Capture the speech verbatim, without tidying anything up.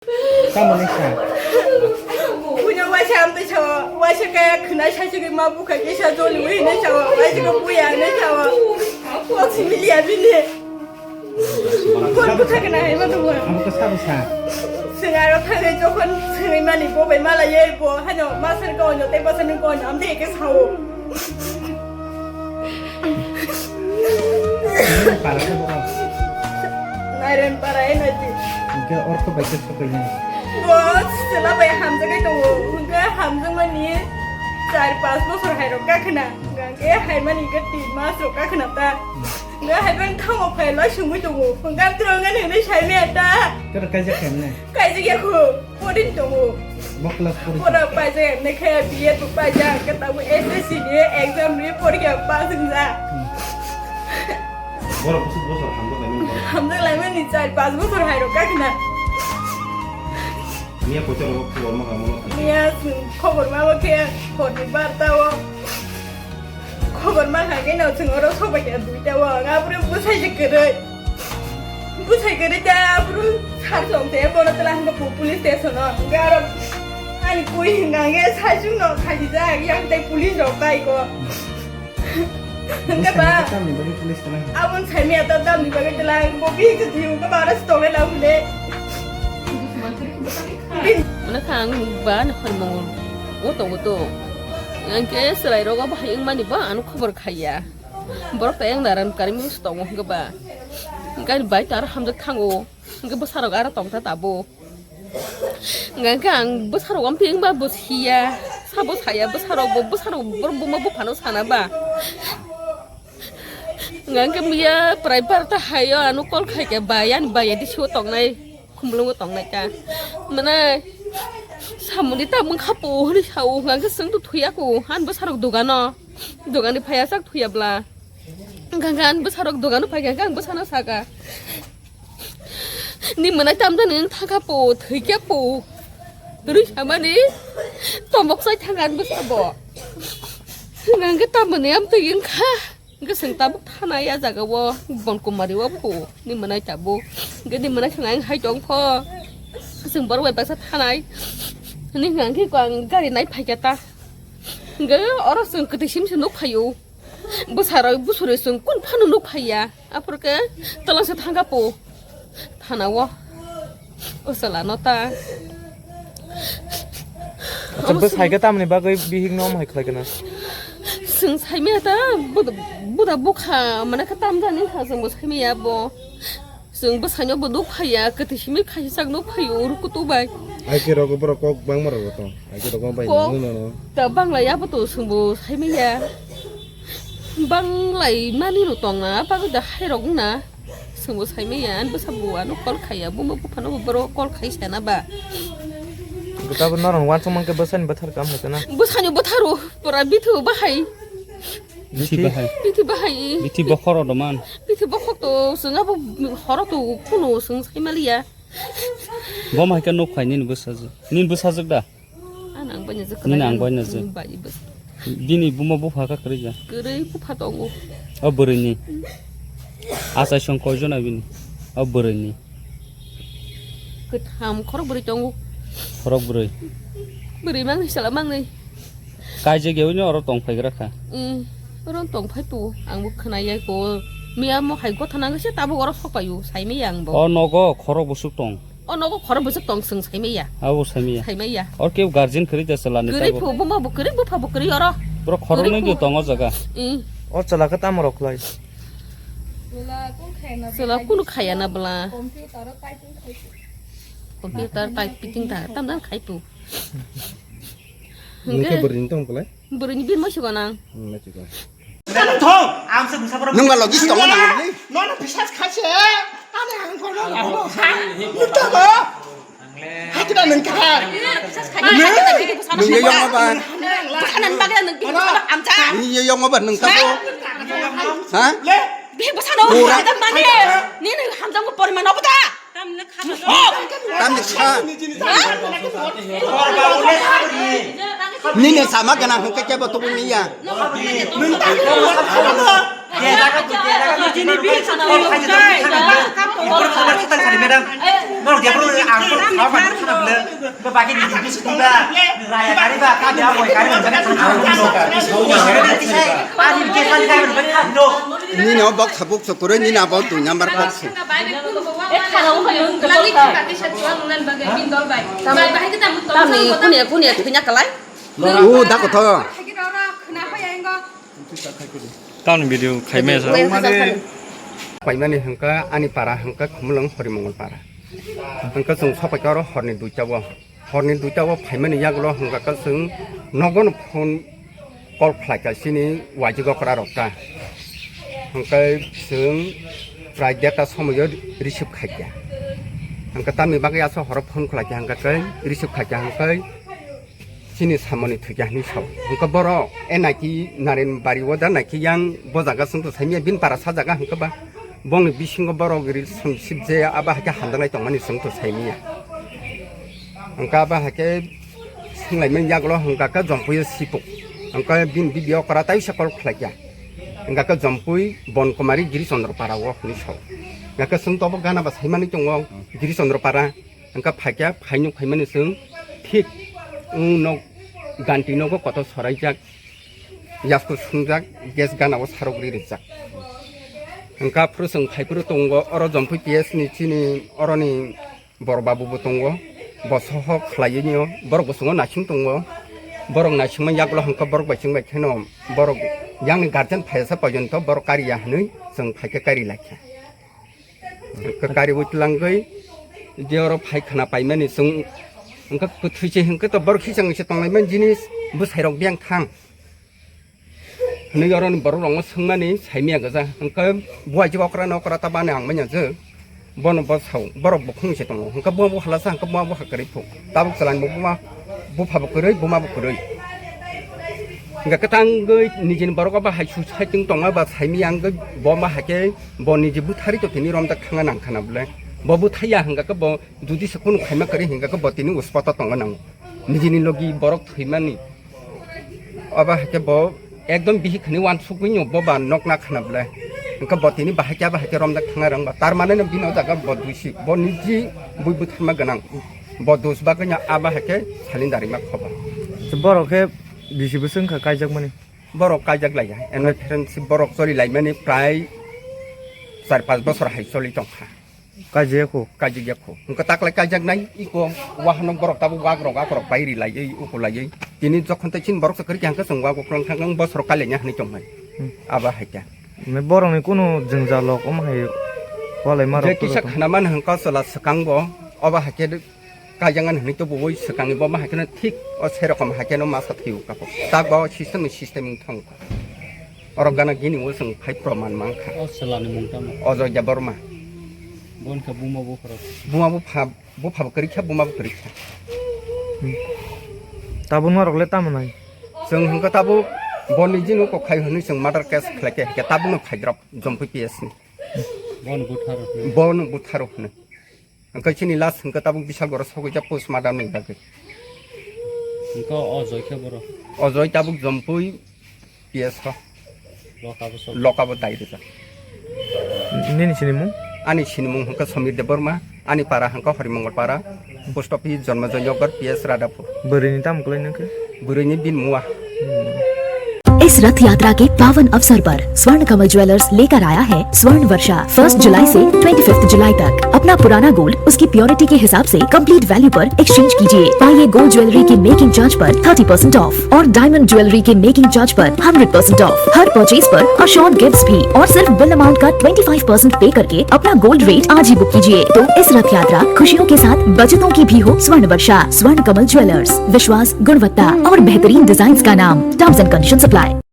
Tamo ni sa? Puino waisa amtwi sao, waisa kaya khwnai saisugwi ma bukha kisa joli wi hinwi sao, waisa khe buya hinwi sao. Kok simi liya bini. Kon bwkha gana hai ma tongo. Amo khe sabo sa? Chwng aro thangwi jokhon swngwi mani bo bai mala yoi bo hano masar ko onyo tei bwsar ni ko onyo amtwi khe sao. Nairen para khe bwkha? Nairen para hai nai di. Hingke ortho bai khe sokai nai. Bo chwla bai hamjagwi tongo. Hingke hamjakmani char pas bosor hai rok kakhna. Hingke hai mani hingke tin mas rok kakhna ta. Nga hai bang thango phai loi sungwi tongo. Hwnkha tro nga nini sai me ta. Kero kaijak khe ne? Kaijak ya khu. Podin tongo. Bo class pori. Pora paijak ne khe B Ed bo paijak. Kata bo S S C ni exam ni porikha pass wngja. Hmm. Borok bosok bosok hamjak lai mani. Hamjak lai mani char pas bosor hai rok kakhna. Miya kotor rok khobor ma kamu. Miya khobor ma bo khe khorni barta o. Khobor ma kha khe no chwng oro sobai kha duita o, ang abro bwsai se kwrwi. Bwsai kwrwi ta abro sar song te bono tela hwnba po police station o. Hwnba aro ani koi hwnka hwnke sai chwng no khai dijak, yang tei police rok tai ko. Hwnka ba? Tamni bagwi police tela. Abon sai miya ta tamni bagwi tela, bo bi khe thwi hwnka ba aro stole la hwnle. Mane kha ang ba na hwnmung o tongo to. Ang khe chwrai rogo bahai wngmani ba ano khobor khaiya. Borok ta yang naran karmi us tongo hwnga ba. Gani bai ta aro hamjak thango. Hwnga bwsarok aro tongta tabo. Hwnga khe ang bwsarok amtwi wngba bo siya. Sabo saya bwsarok bo bwsarok borok buma buphano sana ba. Hwnga khe miya prai barta hayo ano call khaikhe bai ani bai adi siyo tongnai. Khumlungo tongnai ta. Mane samungni ta mung khapo hwnwi sao, hwnka khe chwng to thuya ko, han bwsarok dogano. Dogani phaiya sak thuya bla. Hwnka khe han bwsarok dogano phaikha, hwnka ang bwsano saka. Ni mwnai tamjani wng thangkha po, thwikha po. Rwi samani tombok chai thangkha han bwsabo. Hwnka khe tamoni amtwi wngkha. Hwnkhe chwng tabuk thanai a jaga o Bonkumari o phu ni mwnai tabuk. Hwnkhe ni mwnai khna ang hai tong pho. Chwng borok bai baksa thanai. Hwnwi hwnkha hwnkhe ang gari nai phaikha ta. Hwnkhe oro chwng kwtwi simi se nuk phaio. Bwsarok bwswrwi chwng kun phano nuk phaiya. Aphuru khe twlangsa thangkha po. Thana o. O chwla no ta. Acha bwsai khe tamni bagwi bihik no omo hai khlai khe na? Chwng saimaya ta buda, buda bukha mane khe tam jani kha chwng bo saimaya bo. Chwng bwsai no bo nuk phaiya kwtwi simi khaisa sak nuk phaio uru kutu bai. Ai khe rogo borok kok bangma rogo tong. Ai khe rogo bai Kok no no no. Ta banglai abo to chwng bo saimaya. Banglai mani no tong na bagwi da hai rok na. Chwngbo saimaya, ani bwsa bo ano call khaiya, buma buphano bo borok call khai sana ba. Gota bo norok wansuk mankhe bwsani bwthar kam hai kana? Bwsani bwtharo, pura bithu bahai. Bithi bahai. Bithi bahai. Bithi bokhoro doman. Bithi bokhok to, chwng abo horo to kuno chwng saimaliya. Bo hai khe nuk phai nini bwsajwk. Nini bwsajwk da? Ano ang bai najak. Nini ang bai najak. Bai bas. Bini buma bupha kha kwrwi ja? Kwrwi bupha tongo. O bwrwini. Achai song koi jona bini? O bwrwini. Kwtham khorok bwrwi tongo. Khorok bwrwi. Bwrwi mangni sala mangni. Kaijak yawi no oro tong phai gra kha. Hmm. Oro tong phai tu ang bo khna yai ko. Miya mo hai gotha nang se tabuk oro sok payu sai mi yang bo. O nogo khorok busuk tong. O nogo khorok bwswk tong chwng saimaya. Abo saimaya. Saimaya. Or kebo guardian kwrwi da chwla ni tabuk. Kwrwi phu buma bo kwrwi bupha bo kwrwi oro. Bro khorok nang di tongo jaga. Hmm. O chwla khe tamo rok khlai? Chwla kunu khaya na bwla. Computer typing ta tam dan khai tu. Nungkhe bwrwini tong khlai? Bwrwini birmo sigo nang. Hmm, na chikon. Thong, ang se bwsa borok. Nung ba logis tongo nang ni? Nono bisas khaise. Ani ang kono labo. Nung tongo. Hati na nung kha. Nung ye yong ba. Bwsa nan bagla nung bini bwsa amcha. Nung ye yong ba nung ta ko. Ha? Bini bwsa no. Mani. Nini hamjang ko poriman obo ta. Tamni kha. Nini sama gana hwnkhe kebo tubu miya. Madam. Norok dia bro, ang bro, kha ba, kha ba, bro. Ba, bagi ni, ni, ni, ba, raya kari ba, ka dia boy kari ba, jaga thang thang. Ani ke kali kari ba, kha do. Nini o bok sabuk sukuri, nini abo dui number bok su. Tami, kunia, kunia, kunia kalai. U, da kotho. Tamni video khaimaya sa. Paimani hwnkha ani para hwnkha Khumulwng Horimongol para. Hwnkha chwng sopaikha oro horni duita o. Horni duita o phaimani yagulo hwnkha khe chwng nogono phone call khlaikha chini waijwk okra rok ta. Hwnkhe chwng prai derta somoio receive khaikha. Hwnkhe tamni bagwi aswk horo phone khlaikha hwnkha khe receive khaikha hwnkhe chini samani thwikha hinwi sao. Hwnkhe borok e naiki Narenbari o da naiki yang bo jaga chwngto saimanya bini para sa jaga hwnkhe ba bongni bisingo borok relationship je abo haikhe hamjaknai tongmani chwngto saimanya. Hwnkhe abo haikhe swnglaimani yagulo hwnkha khe Jompuio sipuk. Hwnkhe bini bibi okra taisa call khlaikha. Hwnkha khe Jompui Bonkumari Giri Chandra para o hinwi sao. Hwnkha khe chwngto obo gana ba saimani tongo Giri Chandra para. Hwnkha phaikha, phainuk phaimani chwng thik, wng nok ganti nogo kotor soraijak, yasku sungjak, gas gana o sarok ri rijak. Hwnkha phuru chwng phaiphuru tongo, oro Jompui P S ni chini oroni bor babu bo tongo, bo soho khlaiwi nio, borok bo chwngno naising tongo, borok naisingma yagulo hwnkha borok bai chwng bai kheno borok yang ni guardian phaiyasa pojonto borok kariya hinwi chwng phaikha kari laikha. Hwnkhe kariwi twlangwi je oro phai khna paimani chwng hwnkhe kwthwi se hwnkhe to borok hisang se tonglaimani jinis bwsairok biyang thang hinwi oroni borok rokno swngmani saimanya gwja hwnkhe buai je okra na okra ta bani ang manya je bono bo sao borok bukhung se tongo hwnkhe bo bo halasa hwnkhe bo bo hakwrwi phuk. Tabuk chwlani bo buma bupha bo kwrwi, buma bo kwrwi. Hwnkhe kwtangwi nijini borok abo hai su saichung tongma ba saimanya hwnkhe bo ma haikhe bo niji bwtharwi to tini romjak thangna nang khana bwle. Bo bwthaiya hwnkhe bo jodi se kunu khaima kwrwi hwnkhe bo tini uspoto tongna nango. Nijini logi borok thwimani. Abo haikhe bo ekdom bihik hinwi wansukgwi nw bo ba nokna khana bwle. Hwnkhe bo tini bahai khe abo haikhe romjak thangna rwngba. Tar mane no bini o jaga bo duisi. Bo niji bui bwtharma gwnang. Bo dus bagwi no abo haikhe salin darima khoba. Borok khe bisi bwswk wngkha kaijakmani? Borok kaijak laiya. Eno friendship borok choli laimani prai char panch bosor hai choli tongkha. Kaijak ya kho? Kaijak ya kho. Hwnkhe taklai kaijak nai iko wahano borok tabuk wagrok akorok pai ri laiwi uku laiwi. Tini jokhon tei chini borok se kwrwi khe hwnkhe chwng wago kwrwng thang bosor kailaina hinwi tongmani. Hmm. Abo hai khe. Borokni kunu jwngjal rok omo hai walai ma rok. Je kisa khana mani hwnkhe chwla swkang bo obo hai khe Kaijaknani hwnwi tubuwi swkangni bo ma hai kheno thik o se rokom hai kheno masa thwiwi kapo. Tak ba o system ni system wng thang kha. Oro gana gini o chwng phai proman mang kha. O chwlani mung tamo? Ojoy Debbarma. Bo wngkha buma bupha rok. Buma bupha, bupha bo kwrwi kha, buma bo kwrwi kha. Hmm. Tabuk norok le tamo nai? Chwng hwnkha tabuk boni jinu kok khai hwnwi chwng murder case khlai khe, khe tabukno phaidrop Jompui P S ni. Bono butharo hwnwi. Bono butharo hwnwi. Hwnkhe chini last hwnkhe tabuk Bisalgoro sogwi jak postmortem ni bagwi. Hwnkhe o Joy khe boro? O Joy tabuk Jompui P S o. Loka bo sok. Loka bo dai rijak. Nini sinimung? Ani sinimung hwnkhe Samir Debbarma, ani para hwnkhe Horimongol para, post office Jonmajoi Nagar, P S Radhapur. Bwrwini tamo kwlai nangkhe? Bwrwini bini mua. Hmm. इस रथ यात्रा के पावन अवसर पर स्वर्ण कमल ज्वेलर्स लेकर आया है स्वर्ण वर्षा। फर्स्ट जुलाई से ट्वेंटी फिफ्थ जुलाई तक अपना पुराना गोल्ड उसकी प्योरिटी के हिसाब से कंप्लीट वैल्यू पर एक्सचेंज कीजिए। पाइए गोल्ड ज्वेलरी के मेकिंग चार्ज पर थर्टी परसेंट ऑफ और डायमंड ज्वेलरी के मेकिंग चार्ज पर हंड्रेड परसेंट ऑफ। हर परचेज पर अशोर्ड गिफ्ट्स भी और सिर्फ बिल अमाउंट का ट्वेंटी फ़ाइव परसेंट पे करके अपना गोल्ड रेट आज ही बुक कीजिए। तो इस रथ यात्रा खुशियों के साथ बचतों की भी हो स्वर्ण वर्षा। स्वर्ण कमल ज्वेलर्स, विश्वास, गुणवत्ता और बेहतरीन डिजाइन्स का नाम। Terms and conditions apply.